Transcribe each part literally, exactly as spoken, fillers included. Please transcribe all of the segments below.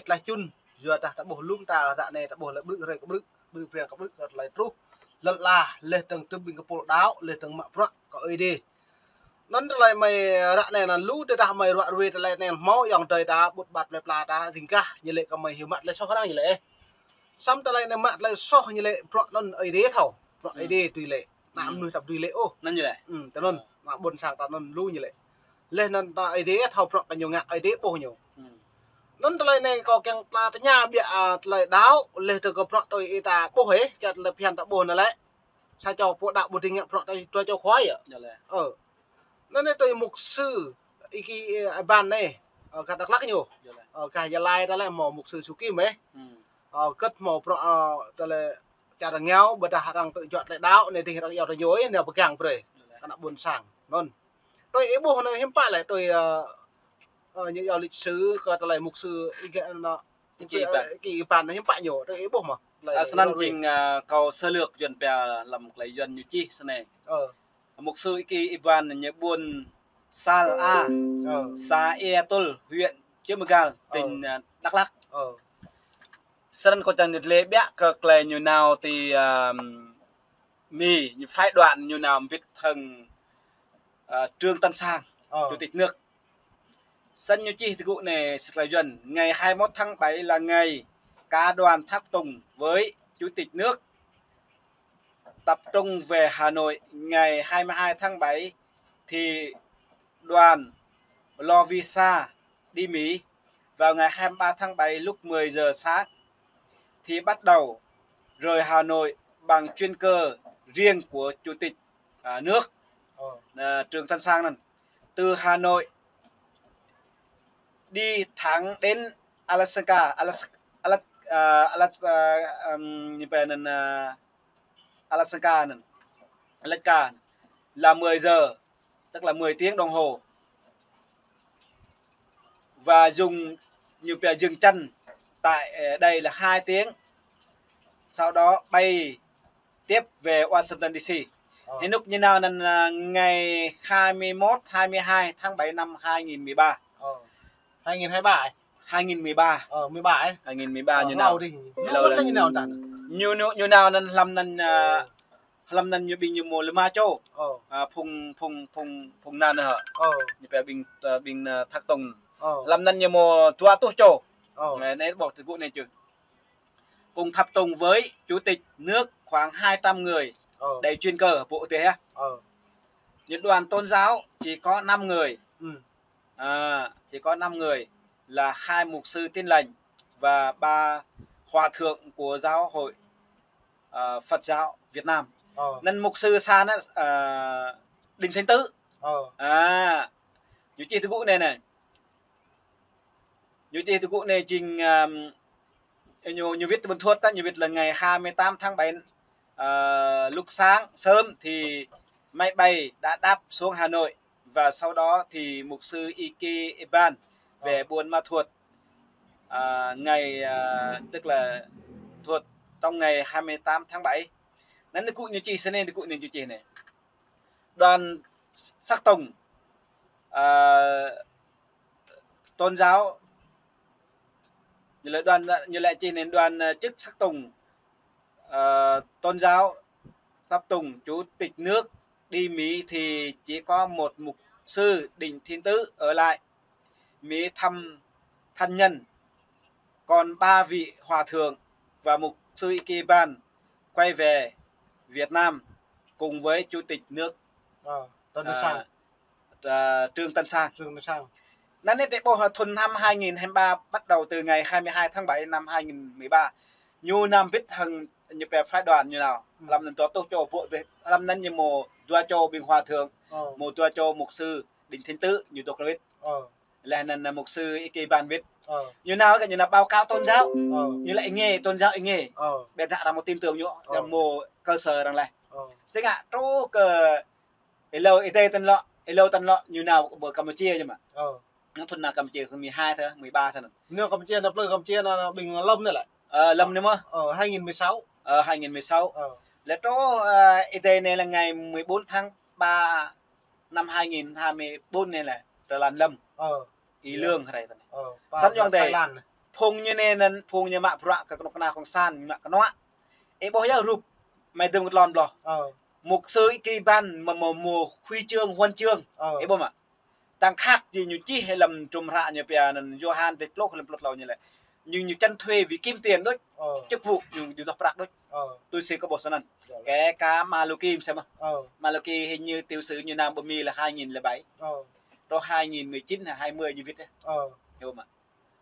tlaih čun, yua dah ta ƀuh lŏm ta ră anai ta ƀuh lĕ ƀrư̆ hrơi kơ ƀrư̆, ƀrư̆ pring kơ ƀrư̆, kơ tơlơi truh. Lŏn ala, laih dơ̆ng tơm ƀing kơpul đaŏ, laih dơ̆ng mă bruă kơ Ơi Adai. Anŭn tơlơi mơi ră anai anŭn lu tơdah mơi ruă ruai tơlơi anai hmâo ayŏng adơi ta, ƀut ƀat plơi pla ta, ring gah ñu lĕ kơ mơi hyu mă tơlơi soh arăng ñu lĕ. Samơ̆ tơlơi anai mă tơlơi soh ñu lĕ bruă anŭn Ơi Adai thâo. Bruă Ơi Adai tui lĕ. Ană mơnuih ta ƀu dưi lĕ ôh. Anŭn ñu lĕ. Hm, tui anŭn. Mă ƀôn sang ta anŭn lu ñu lĕ. Laih anŭn ta Ơi Adai thâo bruă kơ ñu ngă, Ơi Adai ƀuh ñu. Anŭn tơlơi anai kâo kiăng ta tơña biă, a, tơlơi đaŏ, laih dơ̆ng kơ bruă tui ih ta ƀuh ih, kiăng tơlơi phiăn ta ƀuh anŭn lĕ. Sa čô pô đaŏ ƀu dưi ngă bruă tui dua čô khua yơh. Ơ. Anŭn anai tui mục sư, ih ki, ơ, Iban anai. Ơ, gah Dak Lak ñu. Ơ, gah Gia Lai ta lĕ hmâo mục sư Sukim ih. Ơ, gơ̆t hmâo bruă, ơ, tơlơi čar rơngiao, ƀôdah arăng tơjuă tơlơi đaŏ, anai dih arăng iâu tơjuă, anai pơgang brơi. Kơ ană ƀôn sang. Anŭn. Tui ih ƀuh anai hiư̆m pă lĕ, tui, ơ, ơ, ñu iâu lịch sử kơ tơlơi mục sư ih gơ̆ anŭn. Ih ki Iban. Ih ki Iban anai hiư̆m pă ñu, tui ih ƀuh mơ̆. Tơlơi, ơ, snăn jing, ơ, kâo sơ lược Yuan pia lăm tơlơi Yuan ñu čih snei. Ơ. Mục sư ih ki Iban ñu ƀuôn Sal A, ơ, xã Ea Tol, huyện Cư M'gar, tỉnh, ơ, Dak Lak. Ơ. Snăn kâo čang nit lĕ biă kơ tơlơi ñu nao ti, ơm, Mi, ñu phái đoàn ñu nao mbĭt hăng, ơ, Trương Tấn Sang, ơ, chủ tịch nước. Snăn ñu čih tơgŭ anai sơlơi Yuan, ngày hai mươi mốt tháng bảy là ngày cả đoàn tháp tùng với chủ tịch nước tập trung về Hà Nội. Ngày hai mươi hai tháng bảy thì đoàn lo visa đi Mỹ. Vào ngày hai mươi ba tháng bảy lúc mười giờ sáng thì bắt đầu rời Hà Nội bằng chuyến cơ riêng của chủ tịch, à, nước, ơ, à, Trương Tấn Sang anŭn. Từ Hà Nội đi thẳng đến Alaska, Alas-, Alas-, à, Alas-, à, ừm, ñu pia anŭn, à, Alaska anŭn, Alaska anŭn, là mười giờ, tức là mười tiếng đồng hồ. Và dùng, ñu pia dừng chân tại, ờ, đây là hai tiếng. Sau đó bay tiếp về Washington D C. Ơ. Anŭn ñu nao anŭn, à, ngày hai mươi mốt, hai mươi hai tháng bảy năm hai nghìn mười ba. Ơ. Hai nghìn hai ba à? Hai nghìn mười ba. Ơ, mười ba à? Hai nghìn mười ba. Ơ, ñu nao. Hlâo dih. Ñu nao anŭn, hlăm anŭn, à, hlăm anŭn ñu ƀing ñu mơ̆ lơma čô. Ơ. À, phung, phung, phung, phung anŭn hă. Ơ. Ñu pia ƀing, à, ƀing, à, tháp tùng. Ơ. Hlăm anŭn ñu mơ̆ dua rơtuh čô. Ơ. Anai, anai ƀuh tơgŭ anai čih. Cùng tháp tùng với chủ tịch nước khoảng hai trăm người. Ơ. Đèo chuyên cơ, bộ tê hă. Ơ. Những đoàn tôn giáo chỉ có năm người. Ừ. À, chỉ có năm người là hai mục sư Tin Lành và ba hòa thượng của giáo hội, à, Phật giáo Việt Nam. Ơ. Anŭn mục sư sa anŭn, à, Đinh Thanh Tứ. Ơ. À, ñu čih tơgŭ anai anai. Ñu čih tơgŭ anai jing, à, ñu, ñu wĭt ƀuôn Thuột ta, ñu wĭt là ngày hai mươi tám tháng bảy, à, lúc sáng sớm thì máy bay đã đáp xuống Hà Nội và sau đó thì mục sư Iki Iban về, ờ, Buôn Ma Thuột, à, ngày, à, tức là Thuột trong ngày hai mươi tám tháng bảy. Anŭn tơgŭ ñu čih snei, tơgŭ anai ñu čih anai. Đoàn tháp tùng, à, tôn giáo, ñu lĕ đoàn, ñu lĕ čih anai đoàn, à, chức tháp tùng, à, tôn giáo tháp tùng chủ tịch nước đi Mỹ thì chỉ có một mục sư Đinh Thanh Tứ ở lại Mỹ thăm thân nhân, còn ba vị hòa thượng và mục sư Iki Iban quay về Việt Nam cùng với chủ tịch nước, ờ, Trần Tấn Sang. Ờ, Trương Tấn Sang. Trương Tấn Sang. Anŭn anai ta ƀuh thun năm hai nghìn hai mươi ba, bắt đầu từ ngày hai mươi hai tháng bảy năm hai nghìn mười ba. Ñu nao mbĭt hăng ñu pia phái đoàn ñu nao. Ừ. Hlăm anŭn dua rơtuh čô ƀuh, hlăm anŭn ñu mơ̆ dua čô ƀing hòa thượng, ờ, mơ̆ dua čô mục sư Đinh Thanh Tứ ñu dŏ mbĭt. Ờ. Laih anŭn mục sư Iki Iban wĭt. Ơ. Ñu nao kơ ñu nao báo cáo tôn giáo. Ơ. Ñu lĕ ih ngê, tôn giáo ih ngê. Ơ. Ƀiădah arăng mơ̆ tin tưởng ñu, ơ, arăng mơ̆ cơ sở arăng laih. Ơ. Sĭt ngă truh kơ hlâo ih dê tơl lŏ, hlâo tơl lŏ, ñu nao ƀơi Campuchia ñu mă. Ơ. Ñu thun nao Campuchia thun mười hai thơ, mười ba thơ anŭn. Ñu Campuchia, nao plơi Campuchia nao, nao ƀing Lâm anai lĕ. Ơ, Lâm anai mơ̆. Ờ, hai nghìn mười sáu. Ờ, hai nghìn mười sáu. Ơ. Lĕ truh, ơ, ih dê anai là ngày mười bốn tháng ba năm hai nghìn hai mươi bốn anai lĕ, tơlan Lâm. Ơ. Ih lương hrơi tơ anai. Ơ, săn yŏng tê. Thái Lan anai. Phung ñu anai anŭn, phung ñu mă bruă kơ kơnuk kơna cộng sản, mă kơnuă. Ih ƀuh yơh rup, mơ̆ng dŭm kơ tlôn ƀloh. Ơ. Mục sư Y Kỳ Ban mă mơ̆ mơ̆ huy chương, huân chương. Ơ. Ih ƀuh mơ̆? Tăng khăk či ñu čih lăm trŭm hră ñu pia anŭn Yôhan tĕt pluh lăm pluh tlâo ñu lĕ. Ñu, ñu chăn thuê vì kiếm tiền đôč. Ơ. Chức vụ ñu, ñu dŏ prăk đôč. Ơ. Tui si kơ ƀuh snăn. Yơh. Kể cả Malaki mơsĕ mơ̆. Ơ. Malaki hình như tiểu sử ñu nao pơ Mi là hai nghìn lẻ bảy. Ơ. Truh hai nghìn mười chín hay hai mươi ñu wĭt yơh. Ơ. Ih ƀuh mơ̆?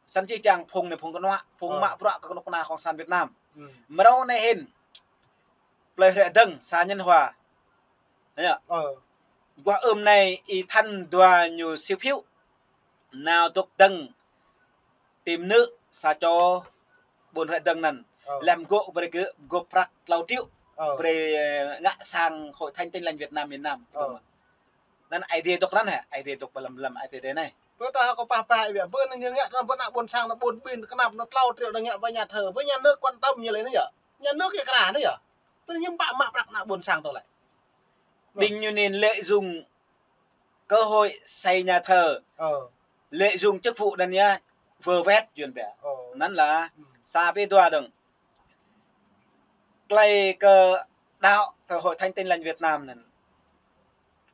Snăn čih čang phung anai phung kơnuă, phung mă bruă kơ kơnuk kơna cộng sản Việt Nam. Mrâo anai hĭn. Plơi Hrĕ Dơ̆ng, xã Nhân Hòa. Hă? Ơ. Guah ưm anai Y Thanh dua ñu siu phiu. Nao dŏ dơ̆ng ti mơnư̆ sa čô ƀôn Hrĕ Dơ̆ng anŭn. Ơ. Lĕ mgô̆ brơi gơ̆, gôp prăk tlâo triệu. Ơ. Brơi, ơ, ngă sang Hội Thánh Tin Lành Việt Nam miền Nam. Ơ. Anŭn Aê Diê dŏ anŭn hă? Aê Diê dŏ pơ lăm, lăm Aê Diê anai. Tui ta kơ pah pah ih ƀiă, ƀơi anai ñu ngă, anŭn ƀơi ană ƀôn sang, ană ƀôn ƀin, kơnăp anŭn tlâo triệu anŭn ngă pơ nhà thờ, pơ nhà nước quan tâm ñu lĕ anai yơh. Nhà nước kơ kra anai yơh. Pơ anai ñu pă mă prăk ană ƀôn sang tơ lĕ. Ƀing ñu anŭn lợi dụng cơ hội xây nhà thờ. Ơ. Lợi dụng chức vụ anŭn yơh, vơ vét yuan pia. Ơ. Anŭn lah, sa pê dua dơ̆ng. Tơlơi kơ đaŏ kơ Hội Thánh Tin Lành Việt Nam anŭn.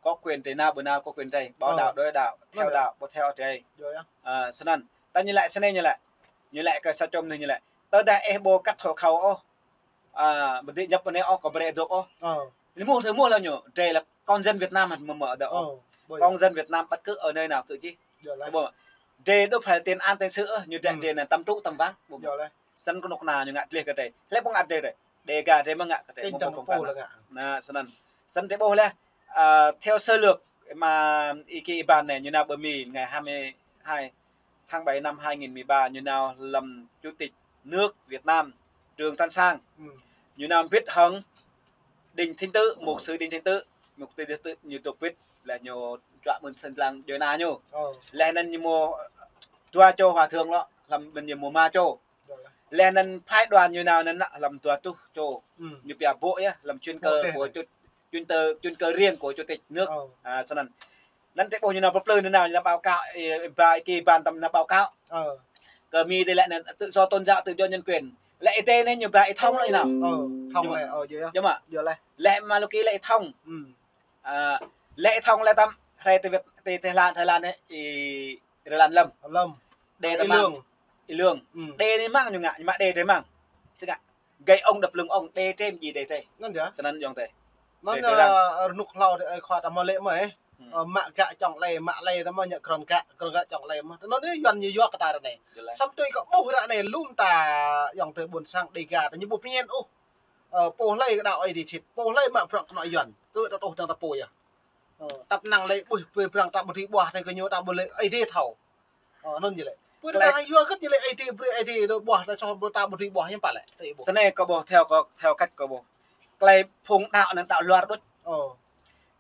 Có quyền trì nào, bơ nào có quyền trì. Bảo đạo, đối đạo, theo đạo, ƀu theo trì. Ơ, snăn. Ta ñu lĕ, snăn ñu lĕ. Ñu lĕ kơ sa čô anai ñu lĕ. Tơdah ih ƀu cắt hộ khẩu ôh. Ơ, ƀu dưi ñăp anai ôh, kơ brơi dŏ ôh. Ơ. Ñu mŭt, ñu mŭt lah ñu. Trì là con dân Việt Nam hă mơ̆ mơ̆ dŏ ôh. Ơ, ƀơi. Con dân Việt Nam bất cứ ở nơi nào cư trì. Yơh lah. Ƀu. Trì đâu phải tiền án tiền sự ôh, ñu trì anŭn tăm trụ tăm vắng. Ƀu. Yơh lah. Snăn kơnuk kơna ñu ngă gleh kơ trì. Lĕ ƀu ngă trì. Dega trì mơ̆ ngă kơ trì. Mơ̆ ƀu ngă. Anŭn, snăn. Snăn trì ƀuh lĕ, ơ, theo sơ lược mà Y Kỳ Ban anai, ñu nao pơ Mi ngày hai mươi hai tháng bảy năm hai nghìn mười ba, ñu nao lăm chủ tịch nước Việt Nam Trương Tấn Sang. Ñu nao wĭt hăng Đinh Thanh Tự, mục sư Đinh Thanh Tự, mục sư Đinh Thanh Tự ñu dŏ wĭt, lĕ ñu čuă mơ̆n sân lăng djuai ania ñu. Ơ. Lĕ anŭn ñu mơ̆ dua čô hòa thượng lŏ, lăm anŭn ñu mơ̆ rơma čô. Lĕ anŭn phái đoàn ñu nao anŭn lăm dua rơtuh čô. Ñu pia bộ yơh, lăm chuyên cơ của chủ, chuyên cơ, chuyên cơ riêng của chủ tịch nước. Ơ. Ơ, snăn. Anŭn trì ƀuh ñu nao pơplư ñu nao, ñu nao báo cáo, ơ, Y Kỳ Ban tăm nao báo cáo. Ơ. Kơ Mi tơ lĕ anŭn tự do tôn giáo, tự do nhân quyền. Lĕ Y Tê anai ñu ba Y Thông lĕ ñu nao. Ơ, Thông lĕ, ơ, yơh. Yơh mơ̆? Yơh lĕ. Lĕ Malaki lĕ Y Thông. Ơ, lĕ Y Thông lĕ tăm, hrơi tơ Việt, tơ, tơ Thái Lan, Thái Lan anai, Y Rlan lăm. Lăm. Đe tơ Y Lương. Y Lương. Đe anai mơ̆ng ñu ngă, ñu mă đe trì mơ̆ng. Sĭt ngă. Gay ông đập lưng ông, đe trem ji đe trem. Anŭn yơh. Snăn yơh tơ. Anŭn, ơ, rơnŭk hlâo tơ ơi khua ta mơ̆ lĕ mơ̆, ơ. Ơ, mă gă čŏng lĕ, mă lĕ ta mơ̆ ñu krŏn gă, krŏn gă čŏng lĕ mơ̆. Anŭn anai Yuan ñu yua kơ ta ră anai. Yơh lah. Samơ̆ tui kơ ƀuh ră anai lŏm ta yơh tơ ƀôn sang Dega ta ñu ƀu pơmĭn ôh. Ơ, pô hlơi kơ đaŏ Aê Diê sĭt, pô hlơi mă bruă kơnuk kơna Yuan. Kơ ta tŏ tơdang ta pô yơh. Ơ, tăp năng lĕ ƀuh pơ prăng ta ƀu dưi ƀuah, tơ kơ ñu ta ƀu lĕ Aê Diê thâo. Ơ, anŭn yơh lĕ. Pơ tơdang yua hơget ñu lĕ Aê Diê brơi Aê Diê dŏ ƀuah, ta čô ƀu ta ƀu dưi ƀuah hiư̆m pă lĕ. Tơ ih ƀuh. Snăn kơ ƀuh theo kơ, theo cách kơ ƀuh. Tơlơi phung đaŏ anŭn đaŏ luar đôč. Ơ.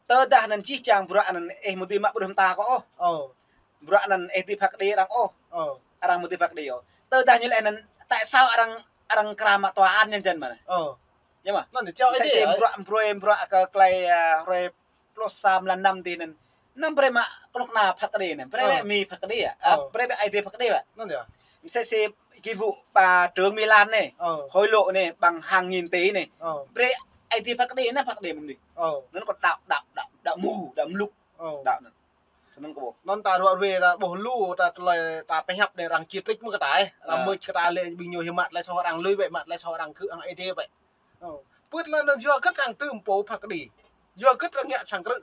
Tơdah anŭn čih čang bruă anŭn ih mơ̆ dưi mă ƀruh mơta kơ ôh. Ơ. Bruă anŭn ih dưi phat kơđi arăng ôh. Ơ. Arăng mơ̆ dưi phat kơđi ôh. Tơdah ñu lĕ anŭn tại sao arăng, arăng kra mă tòa án nhân dân mơ̆n. Ơ. Yơh mơ̆. Anŭn čô Aê Diê. Msĕ si bruă, bruă, bruă kơ tơlơi, ơ, hrơi pluh sa mlan năm tih anŭn. Anŭn brơi mă kơnuk kơna phat kơđi anŭn. Brơi mă Mi phat kơđi ah. Ơ. Brơi mă Aê Diê phat kơđi ah. Anŭn yơh. Msĕ si cái vụ bà Trương Mỹ Lan anai, ơ, hối lộ anai, bằng hàng nghìn tỷ anai. Ơ. Brơi Aê Diê phat kơđi anŭn, phat kơđi mơ̆ng anai. Ơ. Anŭn kơ đaŏ, đaŏ, đaŏ, đaŏ mơ̆, đaŏ mlŭk. Ơ. Đaŏ anŭn. Snăn kơ ƀuh. Anŭn ta ruă ruai ta ƀuh lu, ta tơlơi, ta pơhiăp anai arăng čih trích mơ̆ kơ ta, ơ. Arăng mưč kơ ta lĕ ƀing ñu hiư̆m mă tơlơi soh arăng lui wĕ, mă tơlơi soh arăng kơ hăng Aê Diê wĕ. Ơ. Pơ tơlơi anŭn yua hơget arăng tưm pô phat kơđi. Yua hơget arăng ngă sang krư̆.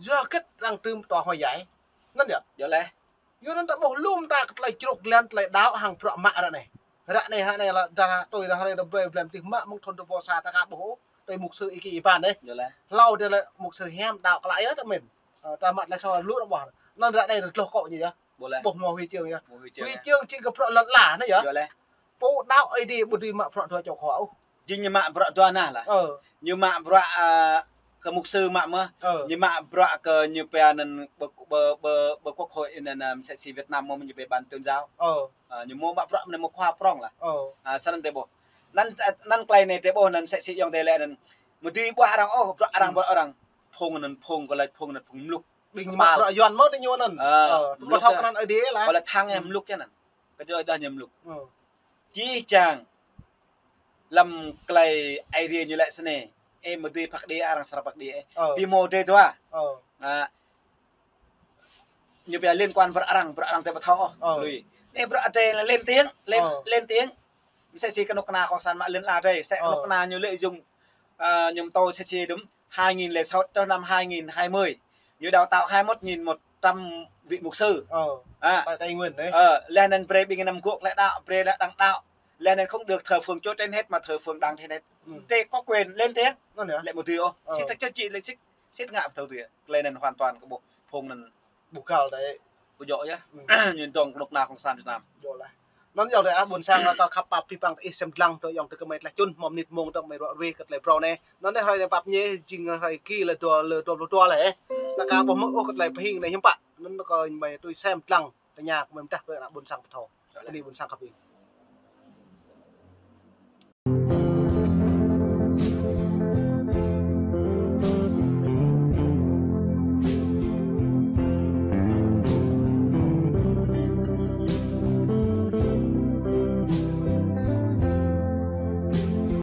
Yua hơget arăng tưm tua hoa giải. Anŭn yơh. Yơh lĕ. Yua anŭn ta ƀuh lŏm ta kơ tơlơi čruk lăn tơlơi đaŏ hăng bruă mă ră anai. Ră anai, ră anai lah dah tui dah hrơi dah brơi blan tih mă mơ̆ng thun dua ƀuh sa ta ka ƀuh ôh. Tui mục sư Y Kỳ Y Ban anai. Yơh lĕ. Hlâo dih lĕ mục sư hiam đaŏ klă yơh ta mĭn. Ơ, ta mă tơlơi soh lu arăng ƀuah. Anŭn ră anai dah tloh kŏ ñu yơh. Ƀuh lĕ. Ƀuh mơ̆ huy chương yơh. Mơ̆ huy chương yơh. Huy chương či kơ bruă lŏn ala anai yơh. Yơh lĕ. Pô đaŏ Aê Diê ƀu dưi mă bruă dua čô khua ôh. Jing ñu mă bruă dua nah lah. Ơ. Ñu mă bruă, ơ, kơ mục sư mă mơ̆. Ơ. Ñu mă bruă kơ ñu pia anŭn ƀơ, ƀơ, ƀơ, ƀơ quốc hội anŭn, anŭn msĕ si Việt Nam mơ̆ ñu pia ban tôn giáo. Ơ. Ơ, ñu mơ̆ mă bruă anŭn mơ̆ khua prŏng lah. Ơ. Ơ, snăn tơ ƀuh. Anŭn, ơ, anŭn tơlơi anai tơ ƀuh anŭn msĕ si yơh tơ lĕ anŭn. Mơ̆ dưi ƀuah arăng ôh, bruă arăng, bruă arăng. Phung anŭn phung kơ lĕ phung anŭn phung mlŭk. Ƀing mă bruă Yuan mơ̆ tơ ñu anŭn. Ơ, ơ, mlŭk thâo kơ anŭn Aê Diê lah. Kơ lĕ thăng yơh mlŭk yơh anŭn. Kơ djơ̆ dah ñu mluk. Ơ. Čih čang lăm tơlơi Aê Diê ñu laĭ snei: Ih mơ̆ dưi phat kơđi, arăng srăng phat kơđi ih. Ơ. Ƀu hmâo dêh dua. Ơ. Ă. Ñu pia liên quan bruă arăng, bruă arăng tơ ƀu thâo ôh. Ơ. Lui. Anai bruă Adai là lên tiếng, lên, ơ, lên tiếng. Msĕ si kơnuk kơna Cộng sản mă lên ala Adai, msĕ, ơ, kơnuk kơna ñu lợi dụng, ă, ñu pơtô msĕ si đưm, hai nghìn lẻ sáu truh năm hai nghìn hai mươi. Ñu đào tạo hai mươi mốt nghìn một trăm vị mục sư. Ơ. Ă. Tại Tây Nguyên đấy. Ơ, laih anŭn brơi ƀing gơnam gŏ tơlơi đaŏ, brơi lĕ đang đaŏ. Laih anŭn không được thờ phượng Chúa trên hết mà thờ phượng đảng trên hết. Ừ. Anai có quyền lên tiếng. Anŭn yơh. Lĕ ƀu dưi ôh. Ơ. Sĭt tơčô či lĕ sĭt, sĭt ngă ƀu thâo dưi. Tơlơi anŭn hoàn toàn kơ ƀuh phung anŭn ƀu găl đơi. Ƀu djơ̆ yơh. Ừ. Ñu dŏng kơnuk kơna Cộng sản Việt Nam. Djơ̆ laih. Anŭn yơh đơi ah, ƀuôn sang kơ khăp pap abih bang kơ ih sem dlăng tơ ayŏng adơi gơmơi tơlơi čun, mơ̆ng mơnit mơ̆ng dŏ mơi ruai kơ tơlơi phrâo anai. Anŭn yơh hrơi anai pap ñu jing hrơi ki lơ dua, lơ dua pluh dua laih. Ta ka ƀuh mơ̆ ôh kơ tơlơi pơhing anai hiư̆m pă. Anŭn kơ mơi tui sem dlăng tơña kơ mơi mơdah brơi ană ƀuôn sang pơthâo. Djơ̆ laih. Bơni ƀuôn sang khăp ih.